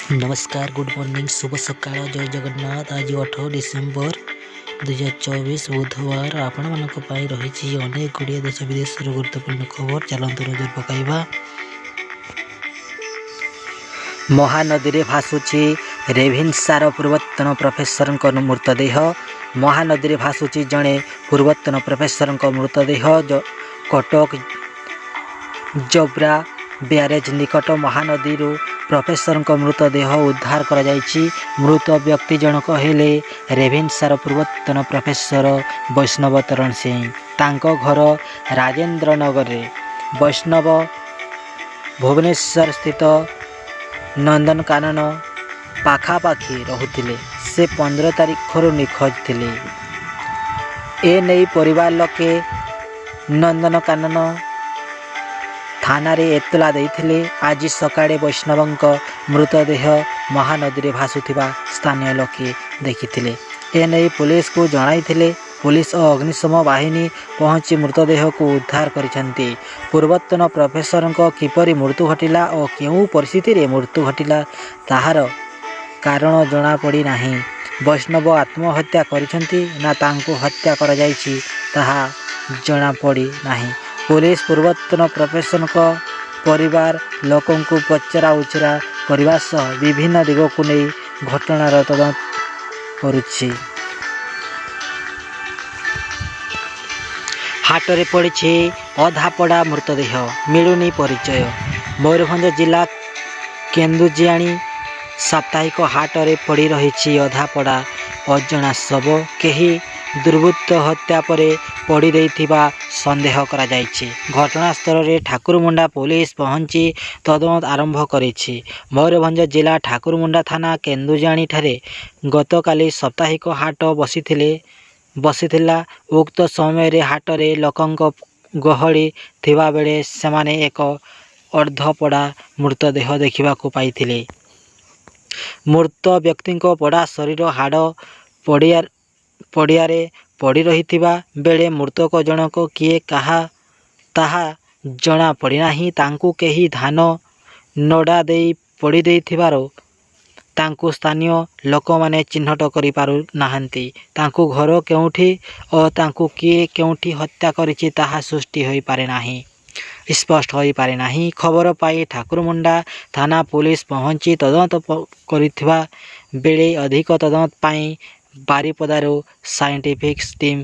ନମସ୍କାର, good morning, ଶୁଭ ସକାଳ, ଜୟ ଜଗନ୍ନାଥ। ଆଜି 18 ଡିସେମ୍ବର 2024 ବୁଧବାର। ଆପଣମାନଙ୍କ ପାଇଁ ରହିଛି ଅନେକ ଗୁଡ଼ିଏ ଦେଶ ବିଦେଶର ଗୁରୁତ୍ୱପୂର୍ଣ୍ଣ ଖବର। ଚାଲନ୍ତୁ ନଜର ପକାଇବା। ମହାନଦୀରେ ଭାସୁଛି ରେଭେନ୍ସାର ପୂର୍ବତନ ପ୍ରଫେସରଙ୍କ ମୃତଦେହ। ମହାନଦୀରେ ଭାସୁଛି ଜଣେ ପୂର୍ବତନ ପ୍ରଫେସରଙ୍କ ମୃତଦେହ। କଟକ ଯୋବ୍ରା ବ୍ୟାରେଜ ନିକଟ ମହାନଦୀରୁ ପ୍ରଫେସରଙ୍କ ମୃତଦେହ ଉଦ୍ଧାର କରାଯାଇଛି। ମୃତ ବ୍ୟକ୍ତି ଜଣକ ହେଲେ ରେଭେନ୍ସାର ପୂର୍ବତନ ପ୍ରଫେସର ବୈଷ୍ଣବ ତରଣ ସିଂ। ତାଙ୍କ ଘର ରାଜେନ୍ଦ୍ରନଗରରେ। ବୈଷ୍ଣବ ଭୁବନେଶ୍ୱର ସ୍ଥିତ ନନ୍ଦନକାନନ ପାଖାପାଖି ରହୁଥିଲେ। ସେ 15 ତାରିଖରୁ ନିଖୋଜ ଥିଲେ। ଏନେଇ ପରିବାର ଲୋକେ ନନ୍ଦନକାନନ ଥାନାରେ ଏତଲା ଦେଇଥିଲେ। ଆଜି ସକାଳେ ବୈଷ୍ଣବଙ୍କ ମୃତଦେହ ମହାନଦୀରେ ଭାସୁଥିବା ସ୍ଥାନୀୟ ଲୋକେ ଦେଖିଥିଲେ। ଏନେଇ ପୋଲିସକୁ ଜଣାଇଥିଲେ। ପୋଲିସ ଓ ଅଗ୍ନିଶମ ବାହିନୀ ପହଞ୍ଚି ମୃତଦେହକୁ ଉଦ୍ଧାର କରିଛନ୍ତି। ପୂର୍ବତନ ପ୍ରଫେସରଙ୍କ କିପରି ମୃତ୍ୟୁ ଘଟିଲା ଓ କେଉଁ ପରିସ୍ଥିତିରେ ମୃତ୍ୟୁ ଘଟିଲା, ତାହାର କାରଣ ଜଣାପଡ଼ିନାହିଁ। ବୈଷ୍ଣବ ଆତ୍ମହତ୍ୟା କରିଛନ୍ତି ନା ତାଙ୍କୁ ହତ୍ୟା କରାଯାଇଛି, ତାହା ଜଣାପଡ଼ିନାହିଁ। ପୋଲିସ ପୂର୍ବତନ ପ୍ରଫେସରଙ୍କ ପରିବାର ଲୋକଙ୍କୁ ପଚରା ଉଚରା କରିବା ସହ ବିଭିନ୍ନ ଦିଗକୁ ନେଇ ଘଟଣାର ତଦନ୍ତ କରୁଛି। ହାଟରେ ପଡ଼ିଛି ଅଧାପୋଡ଼ା ମୃତଦେହ, ମିଳୁନି ପରିଚୟ। ମୟୂରଭଞ୍ଜ ଜିଲ୍ଲା କେନ୍ଦୁଜିଆଣି ସାପ୍ତାହିକ ହାଟରେ ପଡ଼ି ରହିଛି ଅଧାପୋଡ଼ା ଅଜଣା ଶବ। କେହି ଦୁର୍ବୃତ୍ତ ହତ୍ୟା ପରେ ପୋଡ଼ି ଦେଇଥିବା ସନ୍ଦେହ କରାଯାଇଛି। ଘଟଣାସ୍ଥଳରେ ଠାକୁରମୁଣ୍ଡା ପୋଲିସ ପହଞ୍ଚି ତଦନ୍ତ ଆରମ୍ଭ କରିଛି। ମୟୂରଭଞ୍ଜ ଜିଲ୍ଲା ଠାକୁରମୁଣ୍ଡା ଥାନା କେନ୍ଦୁଜିଆଣିଠାରେ ଗତକାଲି ସାପ୍ତାହିକ ହାଟ ବସିଥିଲା। ଉକ୍ତ ସମୟରେ ହାଟରେ ଲୋକଙ୍କ ଗହଳି ଥିବାବେଳେ ସେମାନେ ଏକ ଅର୍ଦ୍ଧପୋଡ଼ା ମୃତଦେହ ଦେଖିବାକୁ ପାଇଥିଲେ। ମୃତ ବ୍ୟକ୍ତିଙ୍କ ପୋଡ଼ା ଶରୀର ହାଡ଼ ପଡ଼ିଆରେ ପଡ଼ି ରହିଥିବା ବେଳେ ମୃତକ ଜଣକ କିଏ ତାହା ଜଣାପଡ଼ିନାହିଁ। ତାଙ୍କୁ କେହି ଧାନ ନଡ଼ା ଦେଇ ପୋଡ଼ି ଦେଇଥିବାରୁ ତାଙ୍କୁ ସ୍ଥାନୀୟ ଲୋକମାନେ ଚିହ୍ନଟ କରିପାରୁ ନାହାନ୍ତି। ତାଙ୍କ ଘର କେଉଁଠି ଓ ତାଙ୍କୁ କିଏ କେଉଁଠି ହତ୍ୟା କରିଛି, ତାହା ସ୍ପଷ୍ଟ ହୋଇପାରିନାହିଁ। ଖବର ପାଇ ଠାକୁରମୁଣ୍ଡା ଥାନା ପୋଲିସ ପହଞ୍ଚି ତଦନ୍ତ କରିଥିବା ବେଳେ ଅଧିକ ତଦନ୍ତ ପାଇଁ ବାରିପଦାରୁ ସାଇଣ୍ଟିଫିକ୍ ଟିମ୍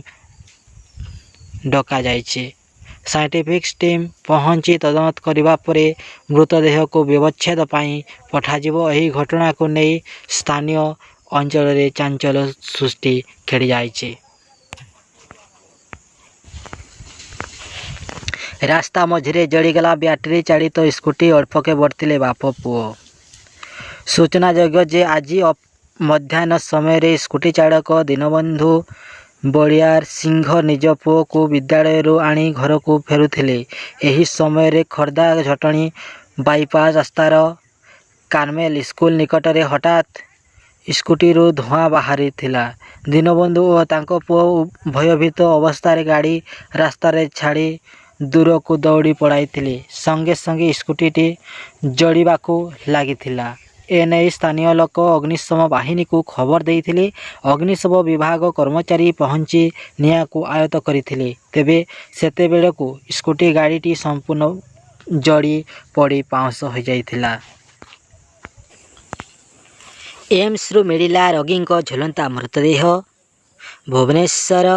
ଡକାଯାଇଛି। ସାଇଣ୍ଟିଫିକ୍ ଟିମ୍ ପହଞ୍ଚି ତଦନ୍ତ କରିବା ପରେ ମୃତଦେହକୁ ବ୍ୟବଚ୍ଛେଦ ପାଇଁ ପଠାଯିବ। ଏହି ଘଟଣାକୁ ନେଇ ସ୍ଥାନୀୟ ଅଞ୍ଚଳରେ ଚାଞ୍ଚଲ୍ୟ ସୃଷ୍ଟି ଖେଳିଯାଇଛି। ରାସ୍ତା ମଝିରେ ଜଳିଗଲା ବ୍ୟାଟେରୀ ଚାଳିତ ସ୍କୁଟି, ଅଳ୍ପକେ ବର୍ତ୍ତିଲେ ବାପ ପୁଅ। ସୂଚନାଯୋଗ୍ୟ ଯେ, ଆଜି ମଧ୍ୟାହ୍ନ ସମୟରେ ସ୍କୁଟି ଚାଳକ ଦୀନବନ୍ଧୁ ବଳିଆରସିଂହ ନିଜ ପୁଅକୁ ବିଦ୍ୟାଳୟରୁ ଆଣି ଘରକୁ ଫେରୁଥିଲେ। ଏହି ସମୟରେ ଖୋର୍ଦ୍ଧା ଜଟଣୀ ବାଇପାସ୍ ରାସ୍ତାର କାର୍ମେଲ ସ୍କୁଲ ନିକଟରେ ହଠାତ୍ ସ୍କୁଟିରୁ ଧୂଆଁ ବାହାରିଥିଲା। ଦୀନବନ୍ଧୁ ଓ ତାଙ୍କ ପୁଅ ଭୟଭୀତ ଅବସ୍ଥାରେ ଗାଡ଼ି ରାସ୍ତାରେ ଛାଡ଼ି ଦୂରକୁ ଦୌଡ଼ି ପଳାଇଥିଲେ। ସଙ୍ଗେ ସଙ୍ଗେ ସ୍କୁଟିଟି ଜଳିବାକୁ ଲାଗିଥିଲା। ଏନେଇ ସ୍ଥାନୀୟ ଲୋକ ଅଗ୍ନିଶମ ବାହିନୀକୁ ଖବର ଦେଇଥିଲେ। ଅଗ୍ନିଶମ ବିଭାଗ କର୍ମଚାରୀ ପହଞ୍ଚି ନିଆଁକୁ ଆୟତ୍ତ କରିଥିଲେ। ତେବେ ସେତେବେଳକୁ ସ୍କୁଟି ଗାଡ଼ିଟି ସମ୍ପୂର୍ଣ୍ଣ ଜଳି ପୋଡ଼ି ପାଉଁଶ ହୋଇଯାଇଥିଲା। ଏମ୍ସରୁ ମିଳିଲା ରୋଗୀଙ୍କ ଝୁଲନ୍ତା ମୃତଦେହ। ଭୁବନେଶ୍ୱର,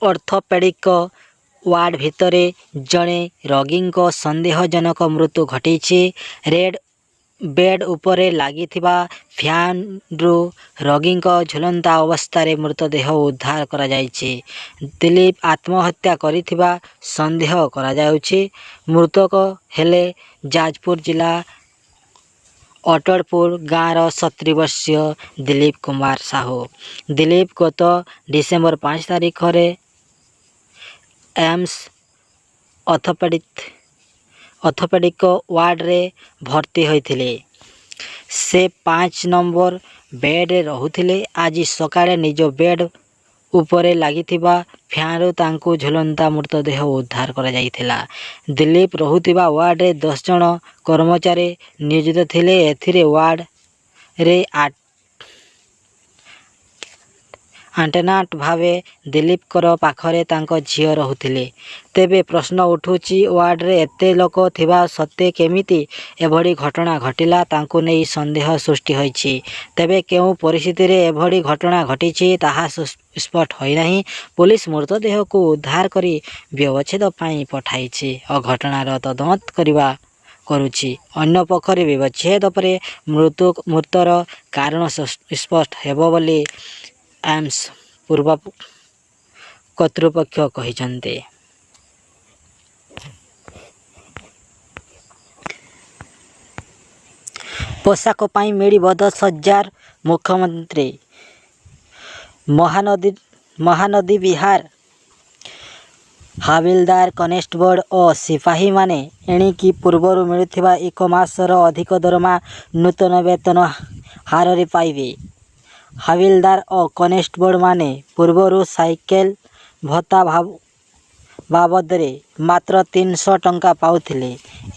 ଅର୍ଥୋପେଡିକ ୱାର୍ଡ ଭିତରେ ଜଣେ ରୋଗୀଙ୍କ ସନ୍ଦେହଜନକ ମୃତ୍ୟୁ ଘଟିଛି। ବେଡ୍ ଉପରେ ଲାଗିଥିବା ଫ୍ୟାନ୍ରୁ ରୋଗୀଙ୍କ ଝୁଲନ୍ତା ଅବସ୍ଥାରେ ମୃତଦେହ ଉଦ୍ଧାର କରାଯାଇଛି। ଦିଲୀପ ଆତ୍ମହତ୍ୟା କରିଥିବା ସନ୍ଦେହ କରାଯାଉଛି। ମୃତକ ହେଲେ ଯାଜପୁର ଜିଲ୍ଲା ଅଟଳପୁର ଗାଁର 70 ବର୍ଷୀୟ ଦିଲୀପ କୁମାର ସାହୁ। ଦିଲୀପ ଗତ ଡିସେମ୍ବର 5 ତାରିଖରେ ଏମ୍ସ ଅର୍ଥୋପେଡିକ ୱାର୍ଡରେ ଭର୍ତ୍ତି ହୋଇଥିଲେ। ସେ 5 ନମ୍ବର ବେଡ୍ରେ ରହୁଥିଲେ। ଆଜି ସକାଳେ ନିଜ ବେଡ୍ ଉପରେ ଲାଗିଥିବା ଫ୍ୟାନ୍ରୁ ତାଙ୍କୁ ଝୁଲନ୍ତା ମୃତଦେହ ଉଦ୍ଧାର କରାଯାଇଥିଲା। ଦିଲୀପ ରହୁଥିବା ୱାର୍ଡରେ 10 ଜଣ କର୍ମଚାରୀ ନିୟୋଜିତ ଥିଲେ। ଏଥିରେ ୱାର୍ଡରେ ଆଟେଣ୍ଡାଣ୍ଟ ଭାବେ ଦିଲୀପଙ୍କ ପାଖରେ ତାଙ୍କ ଝିଅ ରହୁଥିଲେ। ତେବେ ପ୍ରଶ୍ନ ଉଠୁଛି, ୱାର୍ଡରେ ଏତେ ଲୋକ ଥିବା ସତ୍ତ୍ୱେ କେମିତି ଏଭଳି ଘଟଣା ଘଟିଲା, ତାକୁ ନେଇ ସନ୍ଦେହ ସୃଷ୍ଟି ହୋଇଛି। ତେବେ କେଉଁ ପରିସ୍ଥିତିରେ ଏଭଳି ଘଟଣା ଘଟିଛି, ତାହା ସ୍ପଷ୍ଟ ହୋଇନାହିଁ। ପୋଲିସ ମୃତଦେହକୁ ଉଦ୍ଧାର କରି ବ୍ୟବଚ୍ଛେଦ ପାଇଁ ପଠାଇଛି ଓ ଘଟଣାର ତଦନ୍ତ କରୁଛି। ଅନ୍ୟପକ୍ଷରେ ବ୍ୟବଚ୍ଛେଦ ପରେ ମୃତ୍ୟୁର କାରଣ ସ୍ପଷ୍ଟ ହେବ ବୋଲି ଏମ୍ସ କର୍ତ୍ତୃପକ୍ଷ କହିଛନ୍ତି। ପୋଷାକ ପାଇଁ ମିଳିବ 10,000, ମୁଖ୍ୟମନ୍ତ୍ରୀ। ମହାନଦୀବିହାର ହାବିଲଦାର, କନେଷ୍ଟବଳ ଓ ସିପାହୀମାନେ ଏଣିକି ପୂର୍ବରୁ ମିଳୁଥିବା ଏକ ମାସର ଅଧିକ ଦରମା ନୂତନ ବେତନ ହାରରେ ପାଇବେ। ହାବିଲଦାର ଓ କନେଷ୍ଟବଳମାନେ ପୂର୍ବରୁ ସାଇକେଲ ଭତ୍ତା ବାବଦରେ ମାତ୍ର 300 ଟଙ୍କା ପାଉଥିଲେ।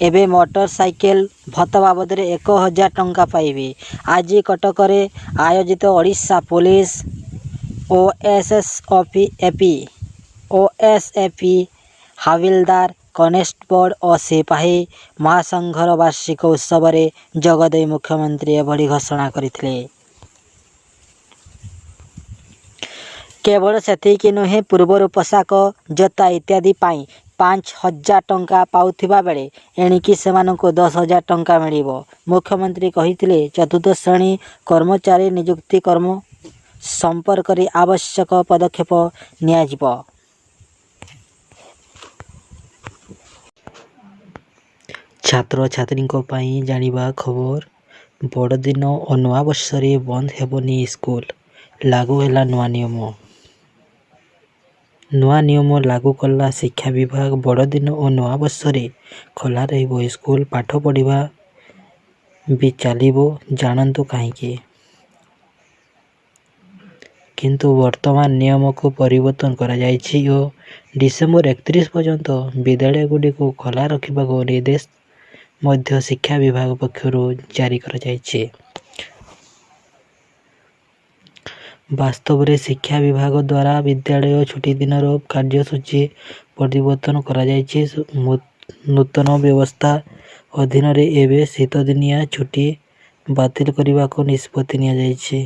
ଏବେ ମୋଟର ସାଇକେଲ ଭତ୍ତା ବାବଦରେ 1,000 ଟଙ୍କା ପାଇବେ। ଆଜି କଟକରେ ଆୟୋଜିତ ଓଡ଼ିଶା ପୋଲିସ ଓଏସ୍ଏପି ହାବିଲଦାର, କନେଷ୍ଟବଳ ଓ ସିପାହୀ ମହାସଂଘର ବାର୍ଷିକ ଉତ୍ସବରେ ଯୋଗଦେଇ ମୁଖ୍ୟମନ୍ତ୍ରୀ ଏଭଳି ଘୋଷଣା କରିଥିଲେ। କେବଳ ସେତିକି ନୁହେଁ, ପୂର୍ବରୁ ପୋଷାକ, ଜୋତା ଇତ୍ୟାଦି ପାଇଁ 5,000 ଟଙ୍କା ପାଉଥିବା ବେଳେ ଏଣିକି ସେମାନଙ୍କୁ 10,000 ଟଙ୍କା ମିଳିବ। ମୁଖ୍ୟମନ୍ତ୍ରୀ କହିଥିଲେ, ଚତୁର୍ଥ ଶ୍ରେଣୀ କର୍ମଚାରୀ ନିଯୁକ୍ତି ସମ୍ପର୍କରେ ଆବଶ୍ୟକ ପଦକ୍ଷେପ ନିଆଯିବ। ଛାତ୍ରଛାତ୍ରୀଙ୍କ ପାଇଁ ଜାଣିବା ଖବର, ବଡ଼ଦିନ ଓ ନୂଆବର୍ଷରେ ବନ୍ଦ ହେବନି ସ୍କୁଲ, ଲାଗୁ ହେଲା ନୂଆ ନିୟମ। ନୂଆ ନିୟମ ଲାଗୁ କଲା ଶିକ୍ଷା ବିଭାଗ। ବଡ଼ଦିନ ଓ ନୂଆବର୍ଷରେ ଖୋଲା ରହିବ ସ୍କୁଲ, ପାଠପଢ଼ା ବି ଚାଲିବ, ଜାଣନ୍ତୁ କାହିଁକି? କିନ୍ତୁ ବର୍ତ୍ତମାନ ନିୟମକୁ ପରିବର୍ତ୍ତନ କରାଯାଇଛି ଓ ଡିସେମ୍ବର 31 ପର୍ଯ୍ୟନ୍ତ ବିଦ୍ୟାଳୟଗୁଡ଼ିକୁ ଖୋଲା ରଖିବାକୁ ନିର୍ଦ୍ଦେଶ ମଧ୍ୟ ଶିକ୍ଷା ବିଭାଗ ପକ୍ଷରୁ ଜାରି କରାଯାଇଛି। ବାସ୍ତବରେ ଶିକ୍ଷା ବିଭାଗ ଦ୍ୱାରା ବିଦ୍ୟାଳୟ ଛୁଟିଦିନର କାର୍ଯ୍ୟସୂଚୀ ପରିବର୍ତ୍ତନ କରାଯାଇଛି। ନୂତନ ବ୍ୟବସ୍ଥା ଅଧୀନରେ ଏବେ ଶୀତଦିନିଆ ଛୁଟି ବାତିଲ କରିବାକୁ ନିଷ୍ପତ୍ତି ନିଆଯାଇଛି।